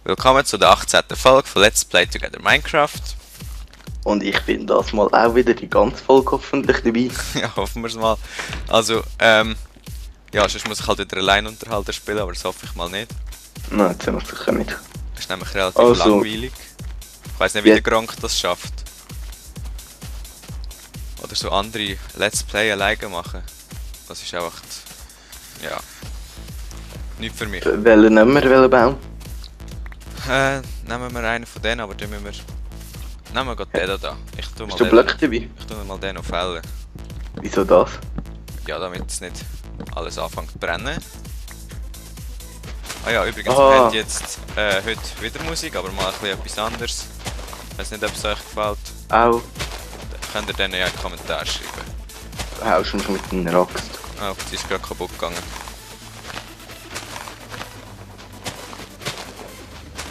Willkommen zu der 18. Folge von Let's Play Together Minecraft. Und ich bin das mal auch wieder die ganze Folge hoffentlich dabei. Ja, hoffen wir es mal. Also, ja, sonst muss ich halt wieder Alleinunterhalter spielen, aber das hoffe ich mal nicht. Nein, das haben wir sicher nicht. Das ist nämlich relativ Also, langweilig. Ich weiss nicht, wie der Gronk das schafft. Oder so andere Let's Play alleine machen. Das ist einfach, ja, nicht für mich. Welchen nehmen wir, welchen bauen? Nehmen wir einen von denen, aber dann müssen wir... Nehmen wir gerade den da. Ich tu mal Bist du den, Blöcke dabei? ich tu mal den auf Fällen. Wieso das? Ja, damit es nicht alles anfängt zu brennen. Ah ja, übrigens, Ah. wir haben jetzt heute wieder Musik, aber mal ein bisschen etwas anderes. Ich weiß nicht, ob es euch gefällt. Auch. Könnt ihr dann ja in die Kommentare schreiben. Du haust mich mit deiner Axt. Oh, die ist gerade kaputt gegangen.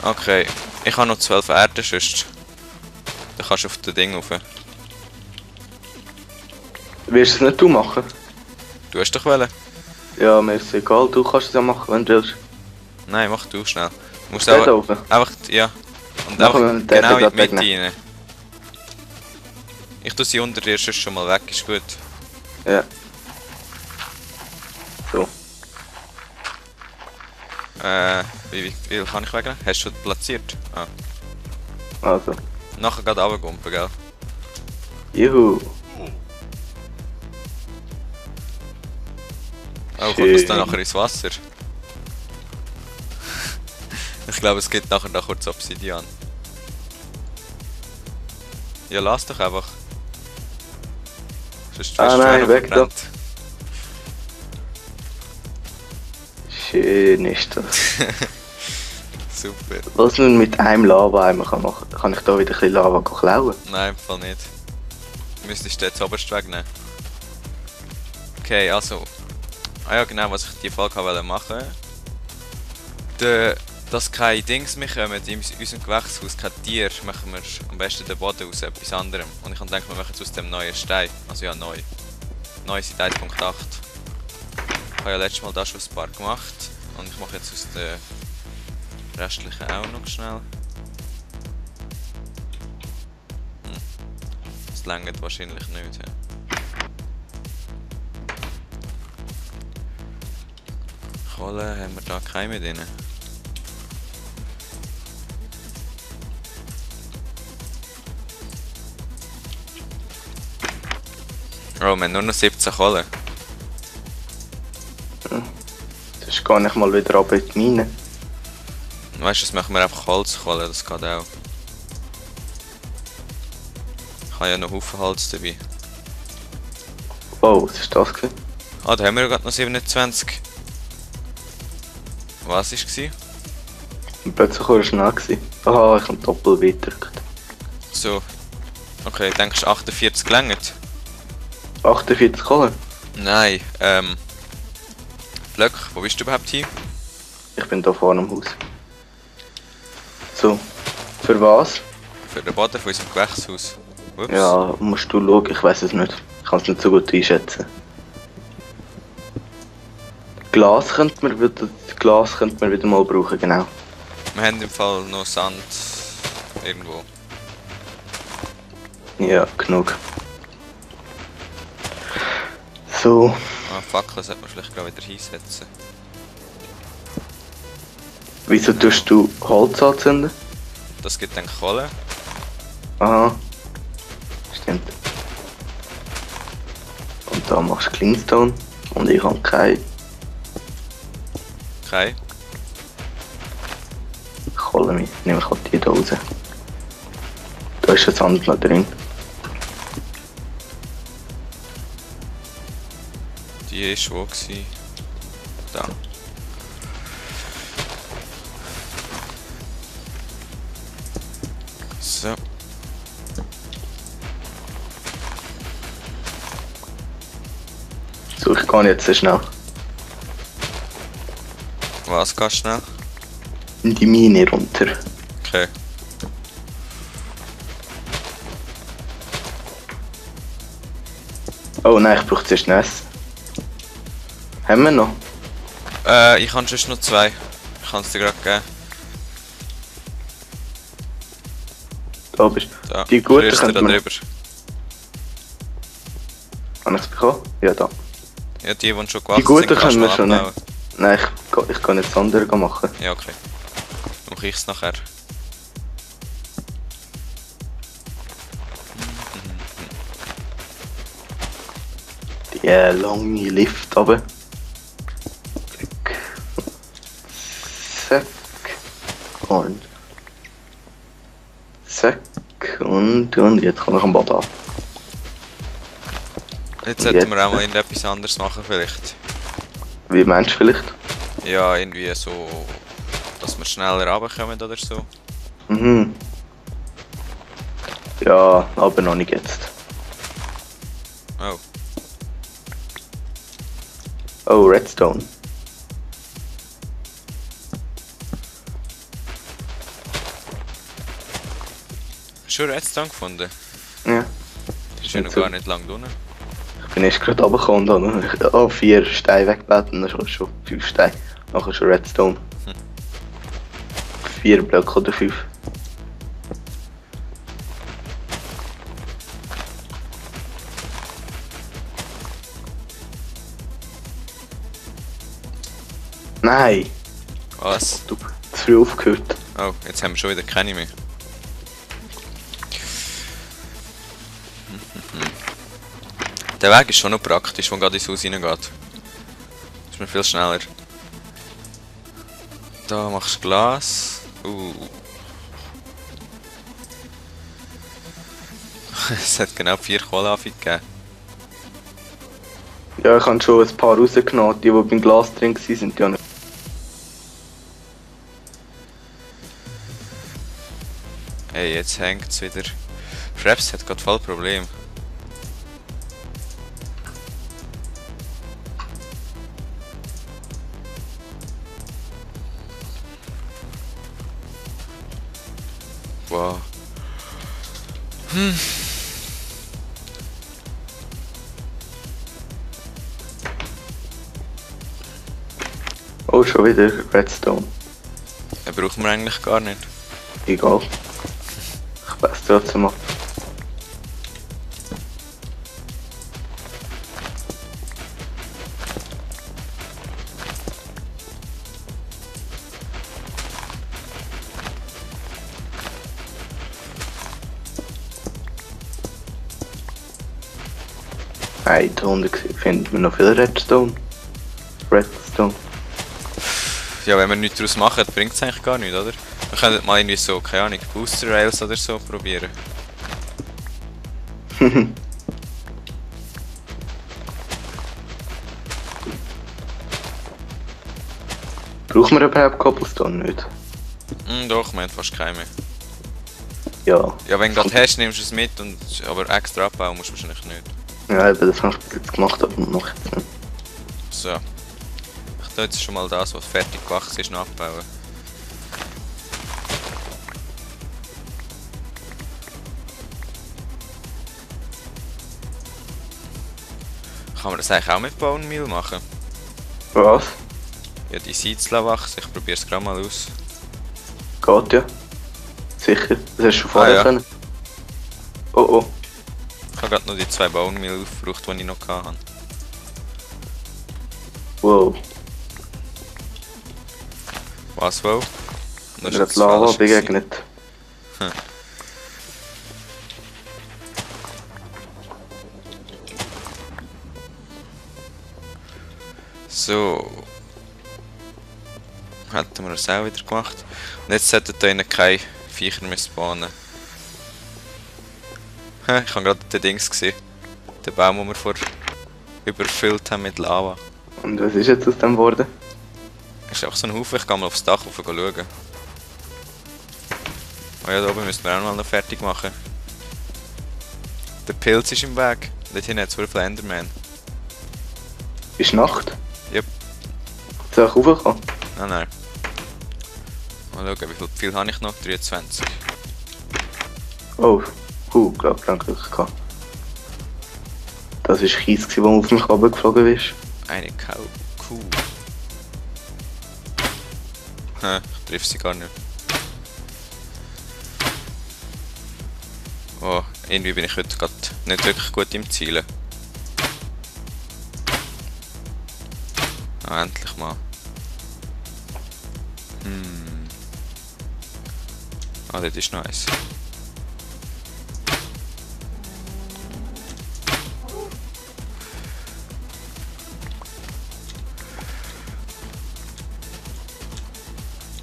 Okay, ich habe noch 12 Erden, sonst... Dann kannst du auf das Ding rauf. Willst du es nicht du machen? Du hast doch wollen? Ja, mir ist egal, du kannst es ja machen, wenn du willst. Nein, mach du schnell. Du musst Den da aber oben. einfach, ja. Und Machen wir einfach den genau in grad die Mitte wegnehmen. rein. Ich tue sie unter dir sonst schon mal weg, ist gut. Ja. So. Wie viel kann ich wegnehmen? Hast du schon platziert? Ah. Also. Nachher geht runtergumpen, gell? Juhu. Oh, kommt das dann nachher ins Wasser? Ich glaube, es geht nachher noch kurz Obsidian. Ja, lass doch einfach. Sonst wirst du nein, schwer weg da. verbrannt. Schön ist das. Super. Was man mit einem Lava-Eimer kann machen, kann ich da wieder ein bisschen Lava klauen? Nein, im Fall nicht. Du müsstest den zuoberst wegnehmen. Okay, also. Ah ja, genau, was ich die Folge wollte machen. Dass keine Dings mehr kommen in unserem Gewächshaus, kein Tier, machen wir am besten den Boden aus etwas anderem. Und ich denke, wir machen es aus dem neuen Stein. Also ja, neu. Neu seit 1.8. Ich habe ja letztes Mal da schon ein paar gemacht. Und ich mache jetzt aus den restlichen auch noch schnell. Das reicht wahrscheinlich nicht. Ja. Kohle haben wir da keine mit drin. Oh, wir haben nur noch 17 Kohle. Das ist gar nicht mal wieder ab in die Mine. Weißt du, das machen wir einfach Holzkohle, das geht auch. Ich habe ja noch Haufen Holz dabei. Wow, was ist das gewesen? Ah, da haben wir ja gerade noch 27. Was war es? Und plötzlich war er schnell gewesen. Aha, ich habe doppelt gedrückt. So. Okay, denkst du 48 gelangt? 48 Kohle? Nein, Blöcke, wo bist du überhaupt hin? Ich bin da vorne am Haus. So. Für was? Für den Boden von unserem Gewächshaus. Ups. Ja, musst du schauen, ich weiß es nicht. Ich kann es nicht so gut einschätzen. Glas könnte man wieder mal brauchen, genau. Wir haben im Fall noch Sand irgendwo. Ja, genug. So. Ah, Fackeln sollte man vielleicht gerade wieder hinsetzen. Wieso tust du Holz anzünden? Das gibt dann Kohle. Aha. Stimmt. Und da machst du Cleanstone. Und ich habe keine Okay. Kohle mit. Nehme ich halt die da raus. Da ist das Sand noch drin. Die ist wo gsi? Da. So. So, ich gehe jetzt sehr schnell. Was geht schnell? In die Mine runter. Okay. Oh nein, ich brauche zuerst Ness. Haben wir noch? Ich habe sonst noch 2. Ich kann es dir gerade geben. Da bist du. Da, Die guten rührst du da könnte man... drüber. Habe ich es bekommen? Ja, da. Ja, die schon Die gewachsen guten sind, kannst können du wir noch schon abbauen. nicht. Nein, ich kann nicht das andere machen. Ja, okay. Dann mache ich es nachher. Die lange Lift runter. Zack. Zack. Und... Zack. Und jetzt komme ich am Boden ab. Jetzt sollten Jetzt. wir auch mal irgendetwas anderes machen vielleicht. Wie meinst du vielleicht? Ja, irgendwie so, dass wir schneller runterkommen oder so. Mhm. Ja, aber noch nicht jetzt. Oh, Oh, Redstone. schon Redstone gefunden? Ja. Das ist ja noch so. gar nicht lang drin. Ich bin erst gerade runtergekommen und dann 4 Steine weggebeten, dann schon 5 Steine. Nachher schon Redstone. 4 Blöcke oder 5. Nein! Was? Du hast zu früh aufgehört. Oh, jetzt haben wir schon wieder keine mehr. Der Weg ist schon noch praktisch, wenn gerade ins Haus reingeht. Ist mir viel schneller. Da machst du Glas. Es hat genau 4 Kohleanfänge gegeben. Ja, ich habe schon ein paar rausgenommen, die beim Glas drin waren, die habe ich... Hey, jetzt hängt es wieder. Fraps hat gerade voll Problem. Wow. Oh, schon wieder Redstone. Den brauchen wir eigentlich gar nicht. Egal. Ich passe trotzdem ab. Nein, da unten finden wir noch viel Redstone. Redstone. Ja, wenn wir nichts daraus machen, bringt es eigentlich gar nichts, oder? Wir können mal irgendwie so, keine Ahnung, Booster Rails oder so probieren. Brauchen wir überhaupt Cobblestone nicht? Doch, wir haben fast keine mehr. Ja. Ja, wenn du gerade hast, nimmst du es mit, aber extra abbauen musst du wahrscheinlich nicht. Ja, eben, das habe ich bis jetzt gemacht, aber noch jetzt nicht. So. Ich tue jetzt schon mal das, was fertig gewachsen ist, noch abbauen. Kann man das eigentlich auch mit Bone Meal machen? Was? Ja, die Seeds wachsen, ich probiere es gerade mal aus. Geht ja. Sicher. Das hast du schon vorher ja. können. Oh oh. Ich habe gerade noch die 2 Bone Meal aufgebraucht, die ich noch hatte. Wow. Was, wo? Und das Lava begegnet. So. Hätten wir das auch wieder gemacht. Und jetzt sollten da innen keine Viecher mehr spawnen. Ich habe gerade den Dings gesehen. Den Baum, den wir vorher überfüllt haben mit Lava. Und was ist jetzt aus dem geworden? Ist einfach so ein Haufen, ich kann mal aufs Dach rauf schauen. Oh ja, da oben müssen wir auch noch mal fertig machen. Der Pilz ist im Weg. Dort hinten hat es viele Enderman. Ist Nacht? Yep. Soll ich raufkommen? Nein. Mal schauen, wie viel habe ich noch? 23. Oh. Glaub Glück gehabt. Das war Kies, der auf mich runtergeflogen ist. Eine Kuh. Ich triff sie gar nicht. Irgendwie bin ich heute gerade nicht wirklich gut im Zielen. Ah, endlich mal. Ah, das ist nice.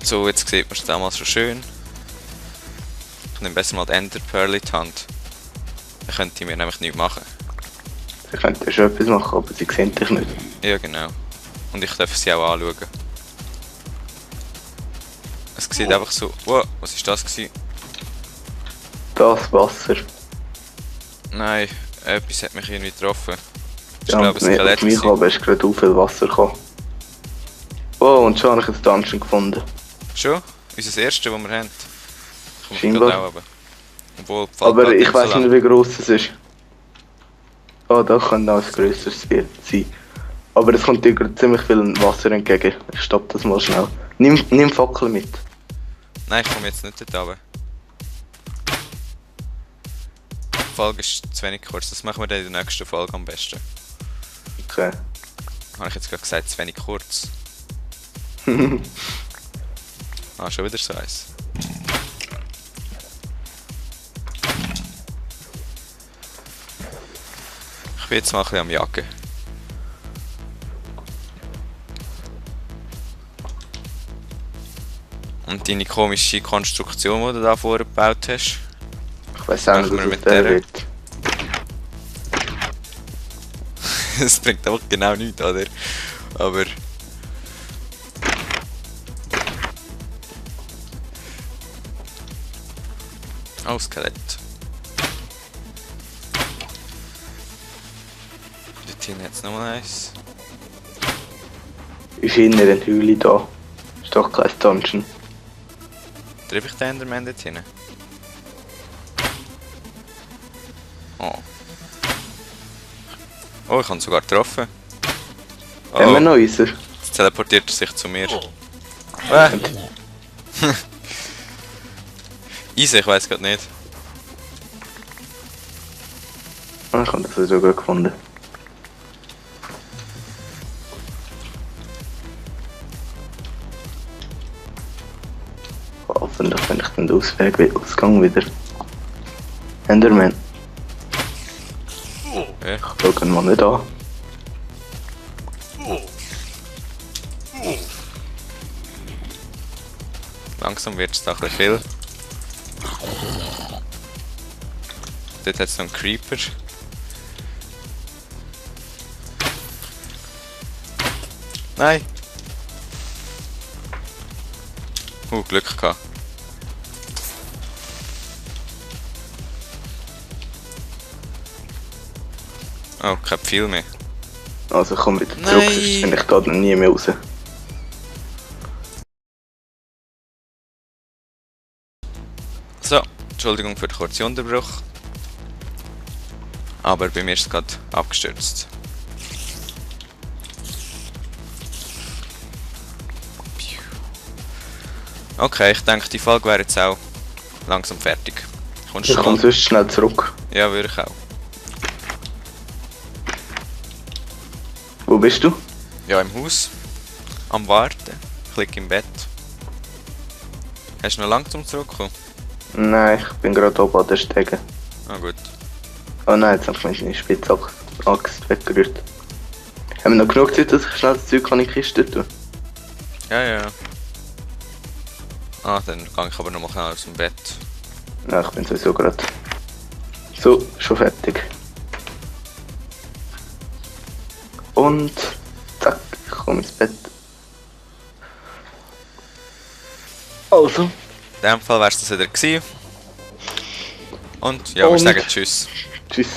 So, jetzt sieht man es damals schon schön. Ich nehme besser mal die Ender Pearl in die Hand. Dann könnte mir nämlich nichts machen. Sie könnten schon etwas machen, aber sie sehen dich nicht. Ja, genau. Und ich darf sie auch anschauen. Es sieht einfach so... Wow, was ist das gewesen? Das Wasser. Nein, etwas hat mich irgendwie getroffen. Ich Ja, glaube, ein nicht Skelett auf mich, gewesen. aber es ist gerade auf viel Wasser gekommen. Oh, und schon habe ich ein Dungeon gefunden. Schon? Unser erstes, das wir haben. Kommt Scheinbar. gerade auch runter. Obwohl, die Aber Fallplatte ich so weiß lang. nicht, wie gross es ist. Oh, da könnte noch ein grösseres sein. Aber es kommt dir gerade ziemlich viel Wasser entgegen. Ich stopp das mal schnell. Nimm Fackel mit. Nein, ich komme jetzt nicht dort runter. Die Folge ist zu wenig kurz, das machen wir dann in der nächsten Folge am besten. Okay. Habe ich jetzt gerade gesagt, zu wenig kurz. Ah, schon wieder so eins. Ich bin jetzt mal ein bisschen am Jagen. Und deine komische Konstruktion, die du da vorher gebaut hast. Ich weiß auch nicht, Machen wir was mit es der der? wird. Es bringt einfach genau nichts, oder? Aber... Oh, Skelett. Dort hinten hat es nochmal eins. Ist in einer Höhle da. Ist doch kein Dungeon. Treffe ich den Enderman dort hinten? Oh. Oh, ich habe ihn sogar getroffen. Haben wir Oh, noch unsere? jetzt teleportiert er sich zu mir. Easy, ich weiß gerade nicht. Ah, ich habe das so gut gefunden. Hoffentlich finde ich den Ausgang wieder. Enderman. Ja. Ich schaue ihn mal nicht an. Langsam wird es da ein bisschen viel. Dort hat es noch einen Creeper. Nein! Glück gehabt. Oh, kein Pfeil mehr. Also komm wieder zurück, Nein. sonst finde ich da dann nie mehr raus. So, Entschuldigung für den kurzen Unterbruch. Aber bei mir ist es gerade abgestürzt. Okay, ich denke, die Folge wäre jetzt auch langsam fertig. Kommst Ich du komme mal? sonst schnell zurück. Ja, würde ich auch. Wo bist du? Ja, im Haus. Am Warten. Ich liege im Bett. Hast du noch lange zum Zurückkommen? Nein, ich bin gerade oben an der Stege. Ah gut. Oh nein, jetzt habe ich meine Spitzaxt weggerührt. Haben wir noch genug Zeit, dass ich schnell das Zeug in die Kiste tue? Ja, ja. Ah, dann gehe ich aber noch mal schnell aus dem Bett. Ja, ich bin sowieso gerade. So, schon fertig. Und zack, ich komme ins Bett. Also, In dem Fall wäre es das wieder gewesen. Und ja, wir Und- sagen Tschüss. tschüss.